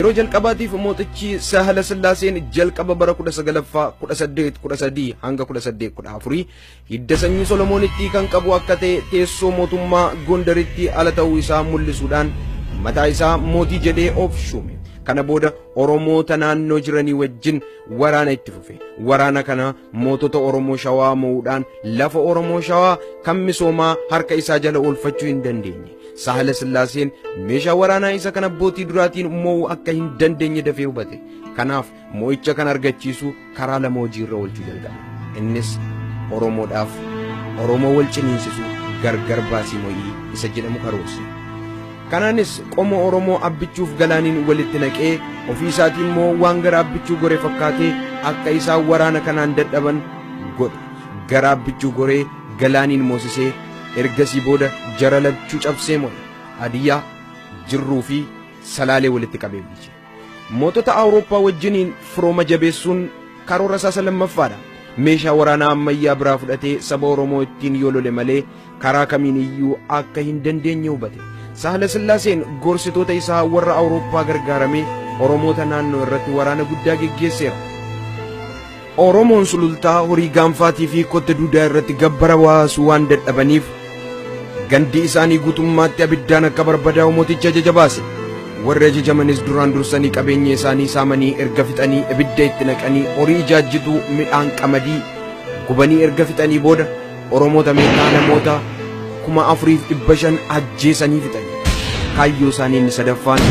Yeroo jalqabaatiif mootichi Sahala Sillaaseen jalqaba bara 19ffaa 1813 hanga 1814 hidda sanyii Solomoonitti kan qabu akka ta'e teessoo mootummaa Gondaritti ala ta'uu isaa mul'isuudhaan mataa isaa mootii jedhee of shuume. Kana booda Oromoota naannoo jiranii wajjin waraana itti fufe. Waraana kana mootota Oromoo Shawaa mo'uudhaan lafa Oromoo Shawaa kan misoomaa harka isaa jala oolfachuu hin dandeenye. Sahala Sillaaseen meeshaa waraanaa isa kan abbootii duraatiin mo'uu akka hin dandeenye dafee hubate. Kanaaf mo'icha kan argachiisu karaa lama hojiirra oolchuu jalqabe. Innis Oromoodhaaf Oromoo wal ciniinsisu gargar baasii mo'ii isa jedhamu karoorse. Kanaanis qomoo Oromoo Abbichuuf Galaaniin walitti naqee ofii isaatii immoo waan gara Abbichuu goree fakkaatee akka isaan waraana kanaan dadhaban godhe. Gara Abbichuu goree Galaaniin moosisee ergasii booda jara lachuu cabsee mo'e. Hadiyyaa, Jirruu fi Salaalee walitti qabee bulche. Mootota Awurooppaa wajjiniin firooma jabeessuun karoora isaa isa lammaffaadha. Meeshaa waraanaa ammayyaa biraa fudhatee saba Oromoo ittiin yoo lole malee karaa kamiin iyyuu akka hin dandeenye hubate. Sahala Sillaaseen gorsitoota isaa warra Awurooppaa gargaaramee Oromoota naannoo irratti waraana guddaa geggeesseera. Oromoon Sulultaa horii gaanfaatii fi kotte duudaa irratti gabbara baasuu waan dadhabaniif gandi isaanii guutummaatti abiddaan akka barbadaa'u mootichi ajaja baase. Warri ajajamanis duraan dursanii qabeenya isaanii saamanii erga fixanii ibidda itti naqanii horii ijaajjituu midhaan qamadii gubanii erga fixanii booda Oromoota meeqaa namoota 4,500 ajjeesanii fixanii. Kaayyoo isaanii inni sadaffaan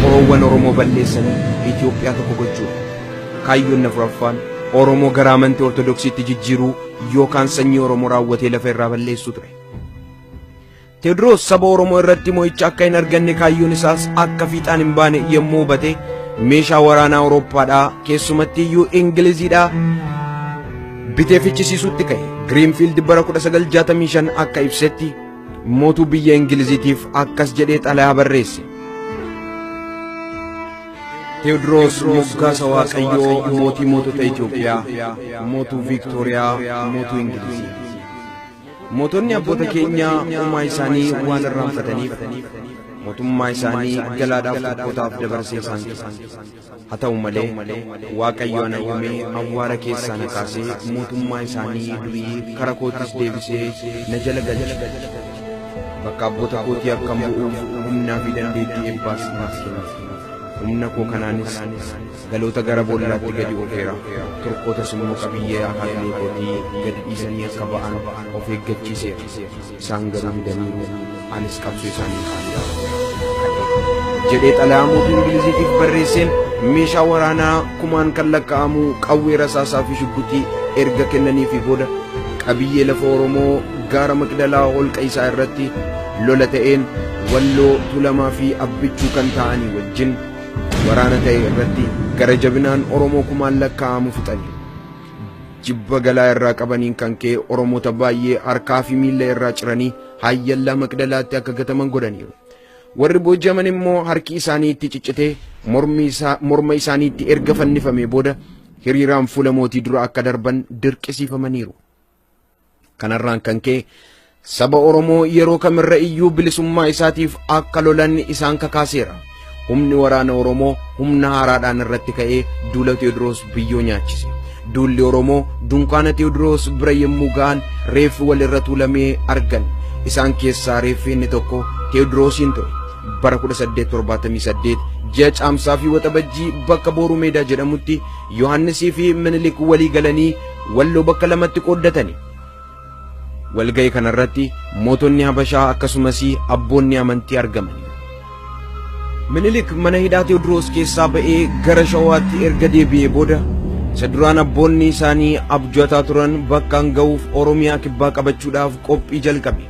qoroowwan Oromoo balleessanii Itoophiyaa tokko gochuudha. Kaayyoon afuraffaan Oromoo gara amantii Ortodoksiitti jijjiiruu yookaan sanyii Oromoo raawwatee lafa irraa balleessuu ture. Teewodiroos saba Oromoo irratti mo'icha akka hin arganne kaayyoon isaas akka fiixaan hin baane yommuu hubate meeshaa waraanaa Awurooppaadhaa keessumatti iyyuu Ingiliziidhaa bitee fichisiisuutti ka'e. Giriinfiild bara 1965 akka ibsetti mootuu biyya Ingiliziitiif akkas jedhee xalayaa barreesse. Teewodiroos moggaasa Waaqayyoo mootii mootota Itoophiyaa, mootuu Viiktooriyaa, mootuu Ingilizii. Mootonni abboota keenyaa uumaa isaanii waan irraanfataniif mootummaa isaanii galaadhaaf tokkotaaf dabarsee isaan kenne. Haa ta'u malee Waaqayyo ana uumee awwaara keessaa na kaasee mootummaa isaanii durii kara koottis deebisee na jala galche. Bakka abboota kootii akkan bu'uuf humnaa fi dandeettii eebbaas naaf kenne. Humna koo kanaanis galoota gara boollaatti gadi oofeera. Turkootas immoo qabiyyee akaakilee kootii gadi dhiisanii akka ba'an of eeggachiiseera. Isaan garuu didaniiru, anis qabsoo isaanii kaaniidhaaf ka'eera. Jedhee xalayaa mootii Ingiliziitiif barreesseen meeshaa waraanaa kumaan kan lakkaa'amu qawwee rasaasaa fi shugguxii erga kennaniifii booda qabiyyee lafa Oromoo gaara Maqdalaa holqa isaa irratti lola ta'een Walloo, Tuulamaa fi Abbichuu kan ta'anii wajjin waraana ta'e irratti gara jabinaan Oromoo kumaan lakkaa'amu fixaniiru. Jibba galaa irraa qabaniin kan ka'e Oromoota baay'ee harkaa fi miilla irraa ciranii Hayyallaa Maqdalaatti akka gataman godhaniiru. Warri booji'aman immoo harki isaanii itti ciccitee morma isaaniitti erga fannifamee booda hiriiraan fuula mootii dura akka darban dirqisiifamaniiru. Kanarraan kan ka'e saba Oromoo yeroo kamirra iyyuu bilisummaa isaatiif akka lolan isaan kakaaseera. Humni waraana Oromoo humna haaraadhaan irratti ka'ee duula Teewodiroos biyyoo nyaachise. Duulli Oromoo dunkaana Teewodiroos bira yommuu ga'an reeffi walirra tuulamee argan. Isaan keessaa reeffi inni tokko Teewodiroosiin ture. Bara 1878 ji'a Caamsaa fi Waxabajjii bakka Booruu Meedaa jedhamutti Yohaannisii fi Minilik walii galanii Walloo bakka lamatti qooddatani. Walga'ii kanarratti mootonni Habashaa akkasumas abboonni amantii argamaniiru. Minilik mana hidhaa Teewodiroos keessaa ba'ee gara Shawaatti erga deebi'ee booda isa duraan abboonni isaanii abju'ataa turan bakkaan ga'uuf Oromiyaa kibbaa qabachuudhaaf qophii jalqabe.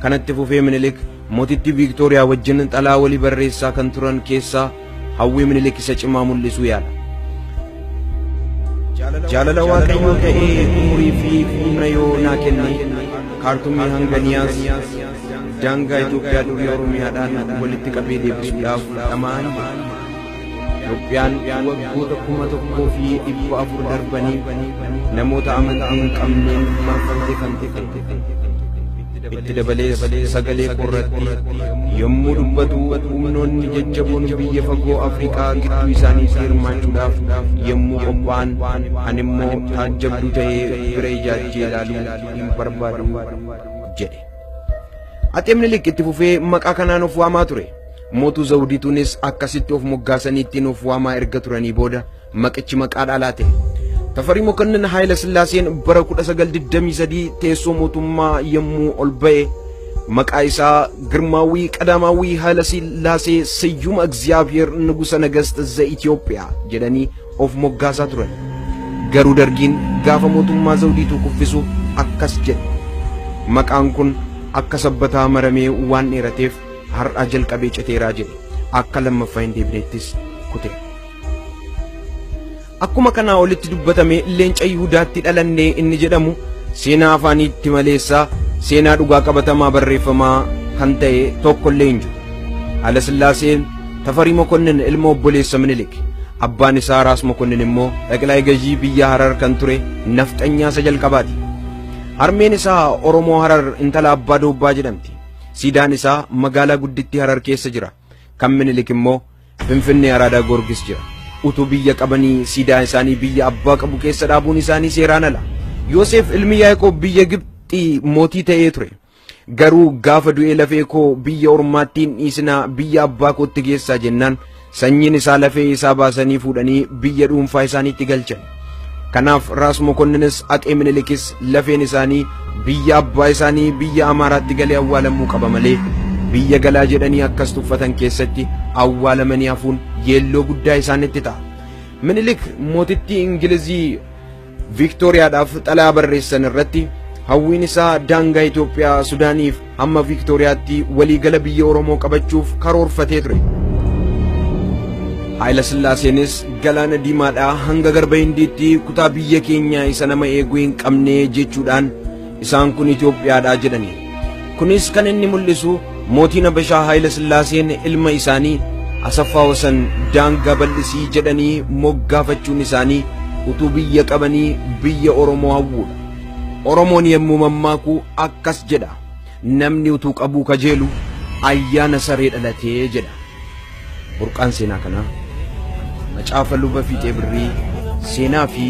Kanatti fufee Minilik mootittii Viiktooriyaa wajjin xalaa walii barreessaa kan turan keessaa hawwii Minilik isa cimaa mul'isuu yaala. Jaalala Waaqayyoo ta'ee umurii fi humna yoo naa kenne Kaartumii hanga Niyaas daangaa Itoophiyaa durii Oromiyaadhaan walitti qabee deebisuudhaaf dhama'an jira. Itoophiyaan waggoota 1400 darbaniif namoota amantii hin qabneen marfamtee kan turte. Itti dabalees sagalee koorratti yommuu dubbatu humnoonni jajjaboon biyya fagoo Afrikaa gidduu isaaniitti hirmaachuudhaaf yommuu qophaa'an ani immoo taajjabduu ta'ee bira ijaajjee ilaaluu hin barbaadu jedhe. Axee Minilik itti fufee maqaa kanaan of waamaa ture. Mootuu Zawudituunis akkasitti of moggaasanii ittiin of waamaa erga turanii booda maqichi maqaa dhaalaa ta'e. Tafarii Mokonnin Haayila Sillaaseen bara 1923 teessoo mootummaa yommuu ol ba'e maqaa isaa Girmaawwii Qadaamaawwii Haayila Sillaasee Siyyuma Egziyaabiheer Nugusa Nagast ze Itoophiyaa jedhanii of moggaasaa turan. Garuu Dargiin gaafa mootummaa Zawudiituu kuffisu akkas jedhe. Maqaan kun akka sabbataa maramee waan dheerateef har'aa jalqabee citeeraa jedhe. Akka lammaffaa hin deebinettis kute. Akkuma kanaa olitti dubbatame leenca Yihudaatti dhalanne inni jedhamu seenaa afaaniitti maleessaa seenaa dhugaa qabatamaa barreeffamaa kan ta'e tokko illee hin jiru. Haayila Sillaaseen Tafarii Mokonnin ilma obboleessa Minilik. Abbaan isaa Raas Mokonnin immoo xaqilaa gajii biyya Harar kan ture nafxanyaa isa jalqabaati. Harmeen isaa Oromoo Harar intala Abbaa Doobbaa jedhamti. Siidaan isaa magaalaa guddittii Harar keessa jira. Kan Minilik immoo Finfinnee Araadaa Goorgis jira. Utuu biyya qabanii siidaa isaanii biyya abbaa qabu keessa dhaabuun isaanii seeraan ala. Yoosef ilmi Yaaqoob biyya Gibxii mootii ta'ee ture. Garuu gaafa du'ee lafee koo biyya ormaatti hin dhiisinaa biyya abbaa kootti geessaa jennaan sanyiin isaa lafee isaa baasanii fuudhanii biyya dhuunfaa isaaniitti galchan. Kanaaf Raas Mokonninis Axee Minilikis lafeen isaanii biyya abbaa isaanii biyya Amaaraatti galee awwaalamuu qaba malee biyya galaa jedhanii akkas tuffatan keessatti awwaalamanii hafuun yeelloo guddaa isaanitti ta'a. Minilik mootittii Ingilizii Viiktooriyaadhaaf xalayaa barreessan irratti hawwiin isaa daangaa Itoophiyaa Sudaaniif hamma Viiktooriyaatti waliigala biyya Oromoo qabachuuf karoorfatee ture. Haayila Sillaaseenis galaana Diimaadhaa hanga garba Hindiitti kutaa biyya keenya isa nama eeguu hin qabne jechuudhaan isaan kun Itoophiyaadhaa jedhani. Kunis kan inni mul'isu mootiin Habashaa Haayila Sillaaseen ilma isaanii Asaffaa Wasan daangaa bal'isii jedhanii moggaafachuun isaanii utuu biyya qabanii biyya Oromoo hawwuudha. Oromoon yommuu mammaaku akkas jedha. Namni utuu qabuu kajeelu ayyaana saree dhalatee jedha. Burqaan seenaa kanaa macaafa luba Fiixee Birrii seenaa fi